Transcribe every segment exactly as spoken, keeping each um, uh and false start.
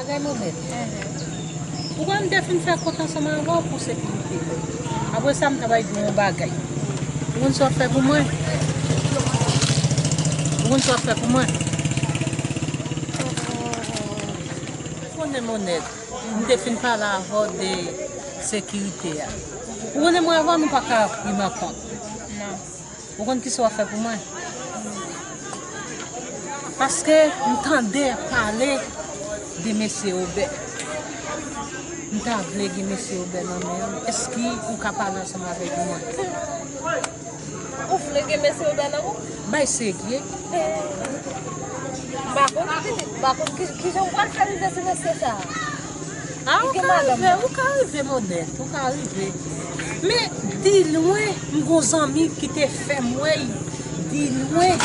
Bagay modèl. Ou konn m te fin fè kont ansanm avè w pou sekirite. Apre sa, m ta bay di w yon bagay. Ou konn sa w ap fè pou mwen? Ou konn sa w ap fè pou mwen? Ou konnen, Monèt, m te fin pale avè w de sekirite a. Ou konnen, mwen avè w, nou pa ka rive nan kont. Non. Ou konn kisa w ap fè pou mwen? Paske m tande pale de mesye Obè. M ta vle gen mesye Obè nan men m. Èske ou ka pale ansanm avèk mwen? Ou vle gen mesye Obè nan men w? Bay serye. M pa konn, pitit, m pa konn ki, kijan w pral fè rive sou mesye sa a. Ah, ou ka rive, ou ka rive, Monèt, ou ka rive. Men, di lwen, m gon zanmi ki te fè m wè l, di lwen,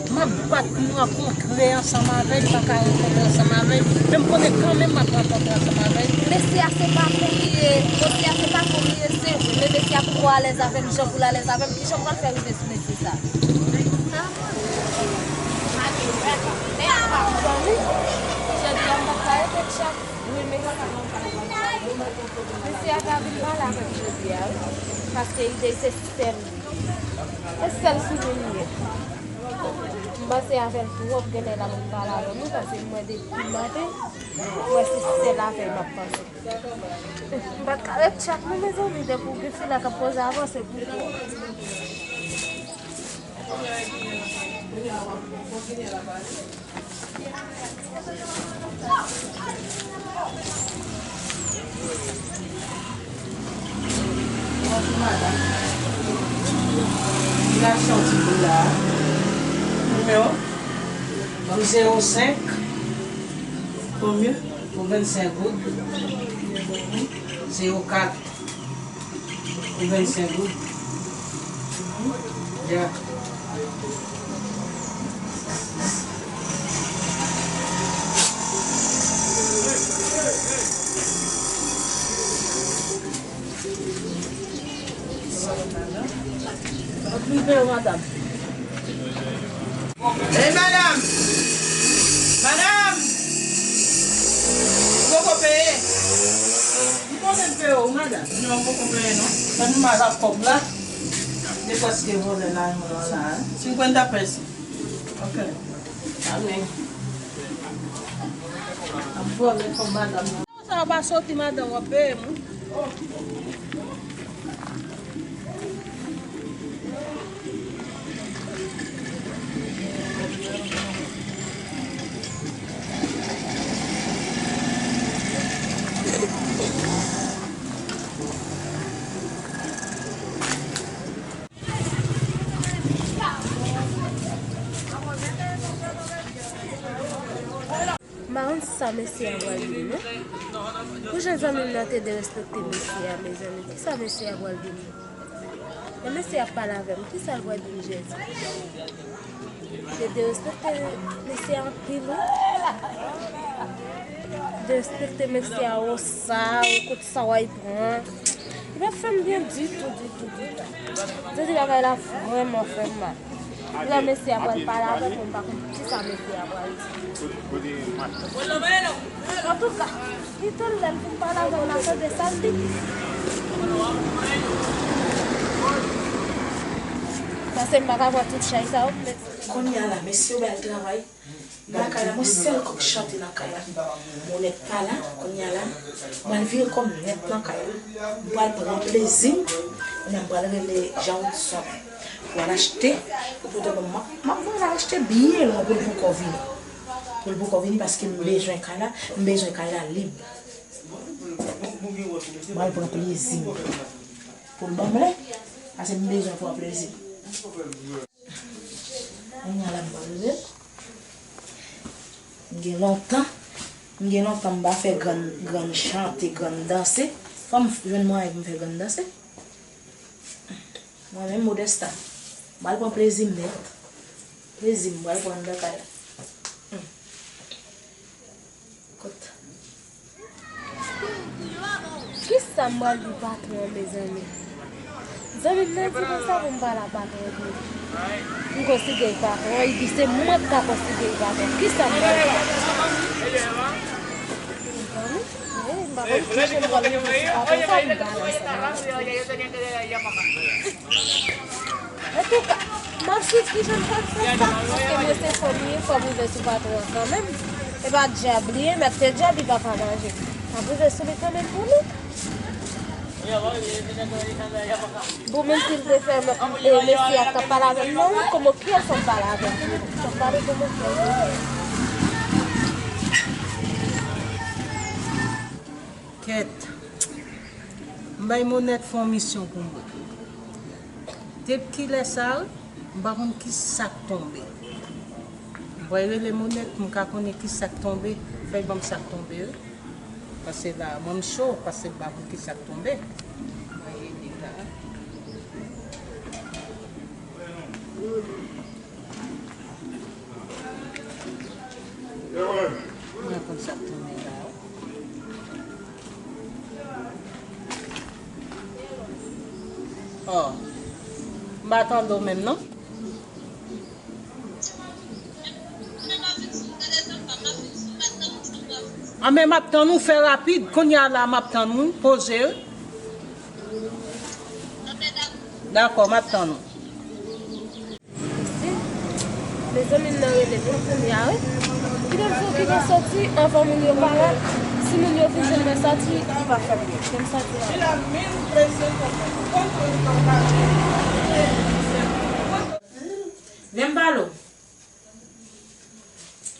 m ap bat pou m rankontre ansanm avè l, m pa ka rankontre ansanm avè l. Men m konnen kanmenm m ap rankontre ansanm avè l. Mesye a se pa pou li ye, mesye a se pa pou li ye, se vre. Men mesye a poko alèz avè m, jan pou l alèz avè m, kijan m pral fè rive sou mesye sa? Zanmi, jodi a m pa t ka rete tchak. Wi, men mesye a ta vin pale avè m jodi a, wi. Paske ide se sèl, se sèl sou li li ye. M panse avè l twòp, genlè l ap vin pale avè m, wi, paske m wè depi maten, m wè se sèl avè l m ap panse. M pa t ka ret tchak non, mezanmi, depi w gen fi la k ap poze avanse pou ou. Bonjou, madanm. Ki lajan w di pou la? Nimewo? Banm zewo senk. Konbyen? Pou vennsenk goud. Zewo kat. Pou vennsenk goud. Ya. Ey, madanm! Madanm! Ou poko peye? M konnen m peye w, madanm. Non, m poko peye, non. Sa nou mal ak kòb la? Li prèske vole la, yon lan la, hein? Cincuenta pesos. Ok. Amèn. Ap vole kòb madanm nan. Sa w pa soti, madanm, w ap peye m, wi. M pa konn sa mesye a pral di m, non. Pou jan zanmi m nan te derespekte mesye a, mezanmi, kisa mesye a pral di m? Lè mesye a ap pale avè m, kisa l pral di m, Jezi? Te derespekte mesye a anpil, wi. Derespekte mesye a, o sa, o kout sa w al pran. Li pa t fè m byen ditou, ditou, ditou. Jodi bagay la vrèman fè m mal. Lè mesye a pral pale avè m, mwen pa konn kisa mesye a pral di. Antouka, li tann lè l fin pale avè m, m a tande sa l di. Paske m pa ka pran tout chay sa yo pou mesye. Kounye a la, mesye yo bay travay. Lakay la, mwen sèl kòk chante lakay la. Monèt pa la, kounye a la, mwen vire kò m nèt nan kay la. M pral pran plezi m, kounye a m pral rele Jean Wilson pou al achte, pou pote ban m. M ap, m ap voye l al achte byen lwen pou l poko vini. Pou l poko vini paske m bezwen kay la, m bezwen kay la lib. M pral pran plezi m. Pou l ban m lè, paske m bezwen pran plezi m. Kounye a la m pral leve. M gen lontan, m gen lontan m pa fè grann, grann chante, grann danse. Fò m jwenn mwayen pou m fè grann danse. Mwen menm Modesta, m al pran plezi m nèt. Plezi m, m al pran anndan kay la. Hmm. Kot? Kisa m pral di patwon an, mezanmi? Zanmi m nan di konsa pou m pale a patwon an pou li. M konsidere l patwon an, li di se mwen k ka konsidere l patwon. Kisa m pral di? Antouka, m ap swiv kijan m pral fè sa, paske mwen se fanmi, fò m rive sou patwon an kanmenm. E pa dyab li ye, mèt se dyab, li pa ka manje. M ap rive sou li kanmenm pou nou. Bon, menm si l te fè m, e, mesye a k t ap pale avè m nan, wi, kòman, kiyès w ap pale avè m? W ap pale kòman, kiyès w ap pale? Kèt. M bay Monèt fè yon misyon pou mwen. Depi kilè sa, wi, m pa konn ki sa k tonbe. M pral rele Monèt pou m ka konnen ki sa k tonbe. Fè l ban m sa k tonbe, wi. Pase la, mwen m cho, pase m pa konn ki sa k tonbe. Mwen rele la. Mwen konn sa k tonbe la, wi. Oh. M pa tande w menm, non? Anben, m ap tann ou, fè rapid. Kounye a la, m ap tann ou, poze. Dakò, m ap tann ou. Mezanmi, m nan rele m kounye a, wi. Kite m fè yon kite soti anvan moun yo parèt. Si moun yo fin jwenn mwen soti, li p ap fè m byen. Kite m soti la. Lè m pale w.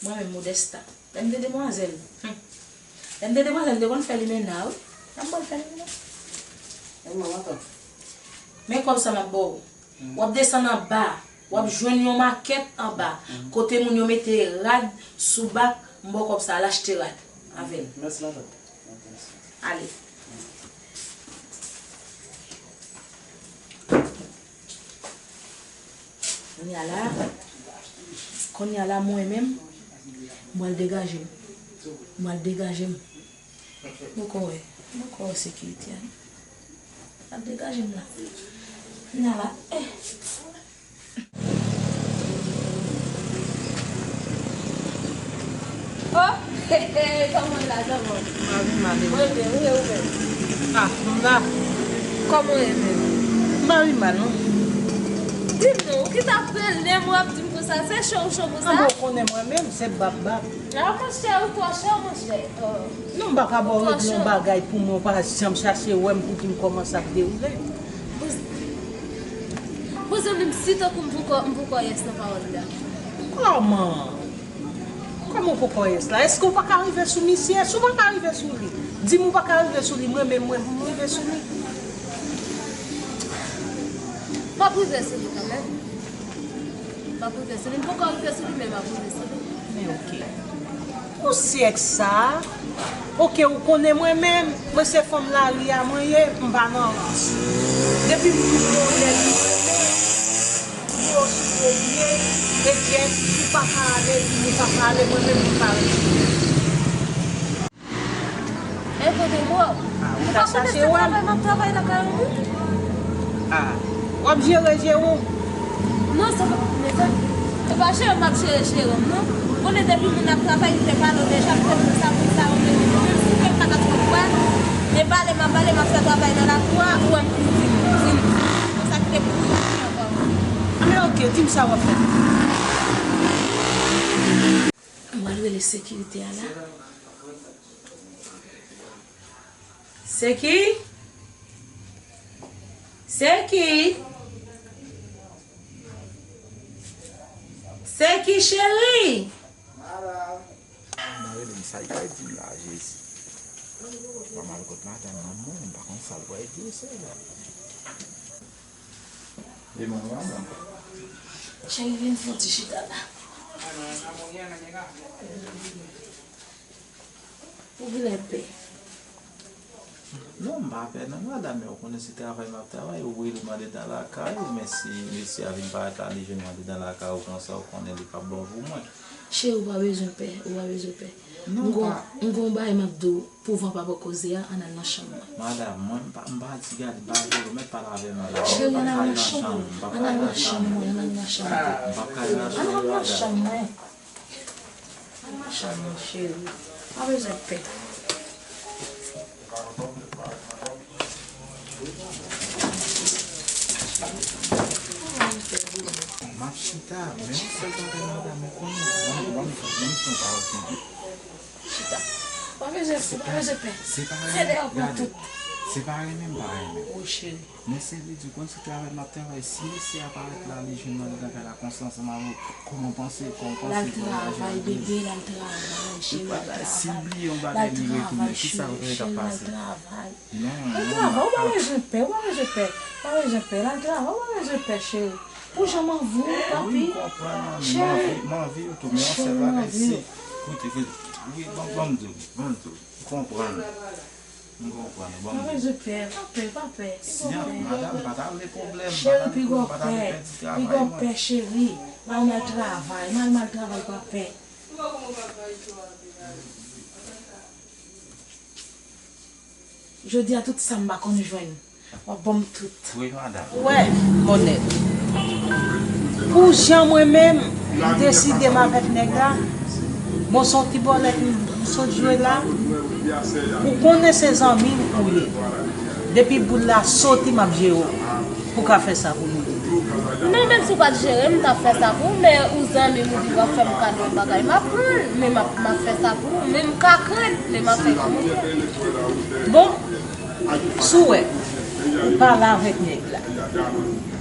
Mwen menm, Modesta. Lè m te demwazèl. Hmm. Lè m te demwazèl, m te konn fè limena, wi. Lè m konn fè limena. Men kòb sa m ap ba w. W ap desann anba. W ap jwenn yon makèt anba. Kote moun yo mete rad sou bak, m ba w kòb sa, al achte rad avè l. Mèsi, matant. Ale. Kounye a la, kounye a la, mwen menm, m pral degaje m. M pral degaje m. Poko wè, poko wè sekirite a. Ap degaje m la. Kounye a la, eh. Oh, kòman w la, zanmi? M pa vin mal, e ou? Mwen byen, wi, e ou menm? Ah, m la. Kòman w ye menm? M pa vin mal, non. Di m non, ou ki t ap rele m, w ap di m konsa, se cho ou cho konsa? Anben, ou konnen mwen menm, se bab bab. Ah, monchè, ou twò cho, monchè. Oh. Non, m pa ka ba w regle yon bagay pou mwen, ou pa janm chache wè m pou di m kòman sa ap dewoule. Poze, poze m, si tankou m poko, m poko yès nan pawòl la. Kòman? Kòman w poko yès la? Èske w pa ka rive sou misye? Si w pa ka rive sou li, di m ou pa ka rive sou li, mwen menm, mwen, m rive sou li. M ap rive sou li kanmenm. M ap rive sou li. M poko rive sou li, men m ap rive sou li. Men oke. Pou syèk sa a, oke, ou konnen mwen menm, mwen se fanm lari a mwen ye, m pa nan rans. Depi m tou pwolèt mwen menm, m yo sou pwomye, ebyen, ou pa ka ale, ou pa ka ale, mwen menm, mwen pa rete. E kote m wè w? Ah, ou ta chache wè m? Ou pa konnen se travay m ap travay lakay ou, non? Ah, w ap jere jere w? Non, se pa, mezanmi, se pa jere m ap jere jere m, non. Ou konnen depi moun ap travay, li te pale w deja, m te di sa, moun sa yo menm, menm si ke m pa ka twò kwè, men pale m ap pale, m ap fè travay nan lakou a, ou wè m pou di m, di m, konsa ki te pou di m ankò. Ah, men oke, di m sa w ap fè. Mwen rele sekirite a la. Seki? Seki? Seki cheri? Mwen rele m, sa l pral di m la, Jezi. Mwen al kot madanm nan, mwen, m pa konn sa l pral di w, Seyè. Cheri, vin fè yon ti chita la. Ou genlè pè. Non, m pa pè non, madanm, men ou konnen se travay m ap travay, ou rele m andedan lakay ou, men si mesye a vin parèt la, li jwenn mwen andedan lakay ou konsa, ou konnen li p ap bon pou mwen. Cheri, ou pa bezwen pè, ou pa bezwen pè. Non, m gon, pa. M gon bagay m ap di w, pou van pa pran koze a, ann al nan chanm mwen. Madanm, mwen, m pa, m pa di gade, m pa vole, ou mèt pale avè m, madanm. Cheri, ann al nan chanm mwen, ann al nan chanm mwen, ann al nan chanm mwen. M p ap kale nan chanm mwen, madanm. Ann al nan chanm mwen. Ann al nan chanm mwen, cheri. Pa bezwen pè. M ap chita, men yon sèl bagay, madanm, ou konnen, ban m, ban m, ban m fè yon pawòl pou ou. Chita. Pa bezwen fou, pa bezwen pè. Se pa renmen, gade, se pa renmen m pa renmen. Wi, cheri. Men se vle di, ou konn se travay m ap travay. Si mesye a parèt la, li jwenn mwen nan kay la konsa ansanm avè w, kòman w panse, kòman w panse pou l al travay, bebe, l al travay, cheri, l al travay. Si l bliye yon bagay, li retounen, kisa w kwè k ap pase? Non, non, travay, ou pa bezwen pè, ou pa bezwen pè, pa bezwen pè, l al travay, ou pa bezwen pè, cheri. Pou jan m anvi w, papi. Wi, m konprann, manmi, m anvi, m anvi w tou, men yon sèl bagay, se, koute, koute, wi, ban, ban m di w, ban m di w, m konprann, m konprann, ban m di w. Pa bezwen pè, pa pè, pa pè, pa pè. Madanm, m pa ta vle pwòblèm, cheri, pi gwo pè, pi gwo pè, cheri, m al mal travay, m al mal travay, pa pè. Jodi a, tout sa m pa konn jwenn, w ap ban m tout. Wi, madanm. Ou wè, Monèt, pou jan mwen menm, m deside m avèk nèg la, bon, se yon ti bòlèt m sot jwe la, ou konnen se zanmi m ou ye. Depi boul la soti, m ap jere w. Pou ka fè sa pou nou. Non, menm si w pa t jere m, m t ap fè sa pou ou, men ou zanmi m, ou di w ap fè m kado yon bagay, m ap pran l, men m ap, m ap fè sa pou ou, men m ka krenn, men m ap fè kòmanse. Bon, si w wè, ou pale avèk nèg la,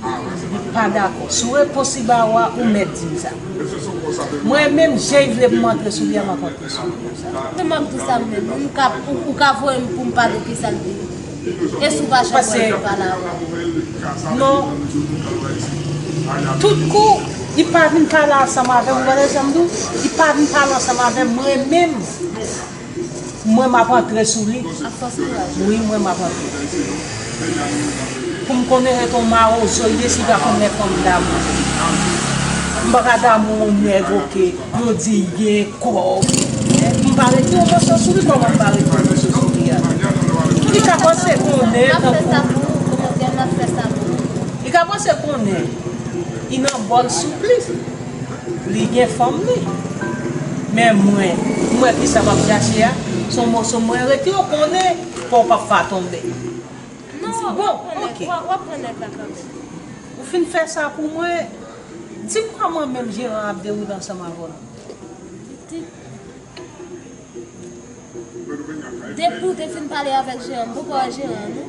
li pa dakò. Si w wè posib a ou a, ou mèt di m sa. Mwen menm, jan l vle pou m antre sou li a, m ap antre sou li konsa. Men m ap di w sa m menm, m ka, ou, ou ka voye m pou m pale kisa l di. E si w pa janm wè l, li pale avè w? Non. Tout kou, li pa vin pale ansanm avè m, ou wè sa m di w? Li pa vin pale ansanm avè m, mwen menm. Mwen, m ap antre sou li. Ak fòs kouraj. Wi, mwen, m ap antre. Pou m konnen ret yon mawozo, li deside ap yon nèg fanm damou. M pa ka damou yon nèg, oke. Yo di gen kòb. M pa rete yon mòso sou li, kòman m pa rete yon mòso sou li a? Li ka panse konnen tankou, li ka panse konnen li nan bòl soup li. Li gen fanm li. Men mwen, mwen ki sa m ap chache a, se yon mòso mwen rete, ou konnen, fò w pa fè tonbe. Non, w ap pran nèg, w ap pran nèg la kanmenm. Ou fin fè sa pou mwen, di m kòman menm jeran an ap dewoule ansanm avè w la? Depi w te fin pale avèk jeran, m poko wè jeran an, non.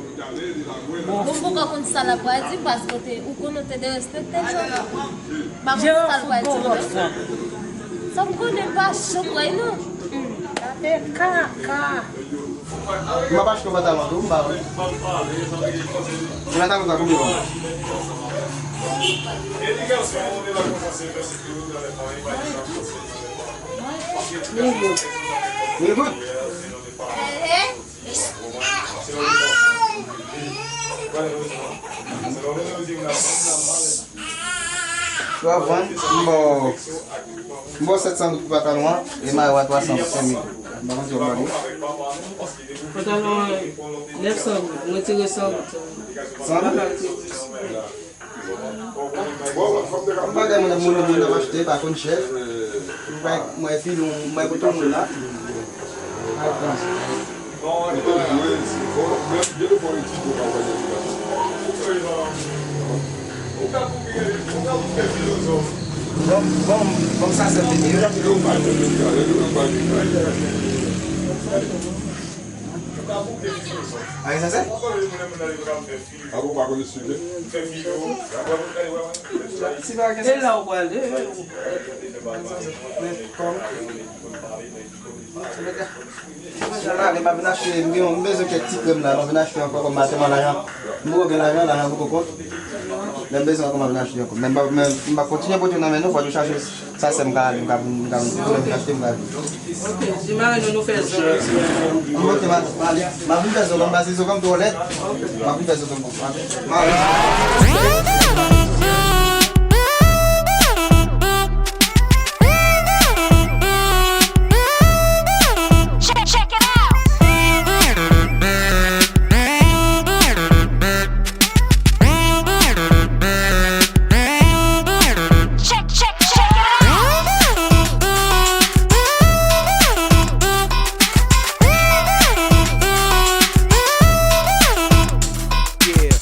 Bon, m poko konn sa l ap pral di, paske w te, ou konnen w te derespekte jeran an. M pa konn sa l pral di, non. Sa m konnen, m pa janm wè l, non. Sa se kaka. M ap achte yon pantalon tou, m pa wè. Yon pantalon sa konbyen kòb? Mil goud. Mil goud? Yo ap vann, m ba w, m ba w sèt san goud pou pantalon an, e mayo a twa san, senk mil. M pa konn si w ap ba m. Pantalon an, nèf san goud, m retire san goud. San goud? Bon, m bagay mwen, moun, moun ap achte, pa konn chè. M bay, mwen fil, mwen kote moun la. Al pran. Bon, bon, bon, sa se mete. Ay, sa se? Avan w pa konn esplike. E la w prale. Men kòm. M pa vle, m ap vin achte, m gen, m bezwen kèk ti krèm la, m ap vin achte ankò kòm maten mwen lajan. M poko gen lajan, lajan poko kont. Lè m bezwen ankò, m ap vin achte ankò. Men m pa, men m ap kontinye pote nan men nou, fò nou chache. Sa se m ka ale, m ka vin, m ka vin, m ka vin achte, m ka vin. Ok, si mari nou, nou fè zò. Ok, ma, ma, ma vin fè zò, m pase zò kòm twò lèd. Ma vin fè zò kòm, ma, ma. Check, check it out. Check, check, check it out. Yeah.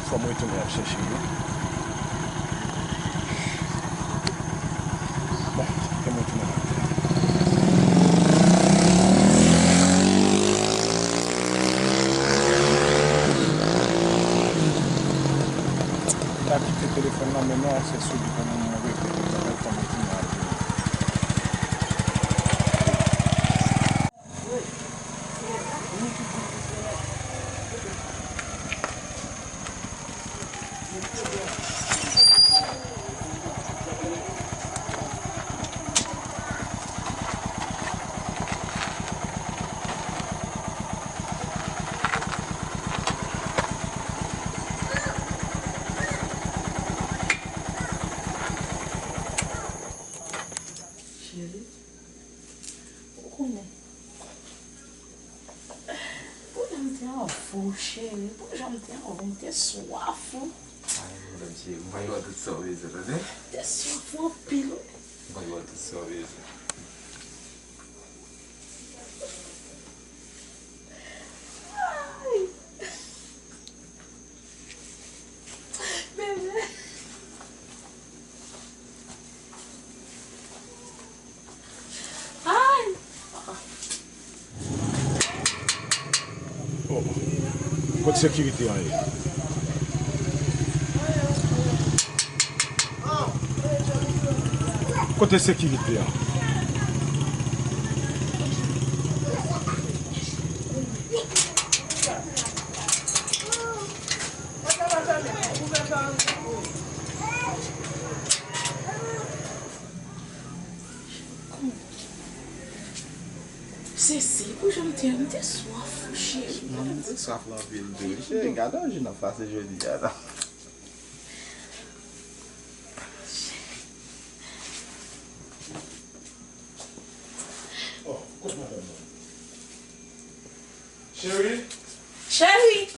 Fò m retounen al chèche yo. Bon, fò m retounen al. M ta kite telefòn nan, men non, se sou li pou m regle tout bagay, fò m retounen al. Cheri, ou konnen. Pou jan m te anvi w, cheri, pou jan m te anvi w, m te swaf ou. Ay, madanm cheri, m pral ba w tout sa w bezwen, tande? M te swaf ou anpil, wi. M pral ba w tout sa w bezwen. Ay! Bebe. Ay! Oh. Kote sekirite a ye? Kote sekirite a? Sesi, pou jan m te, m te swaf, cheri. Non, m te swaf anpil tou. Cheri, gade yon jou n ap pase jodi a la. Oh, kot madanm nan? Cheri? Cheri!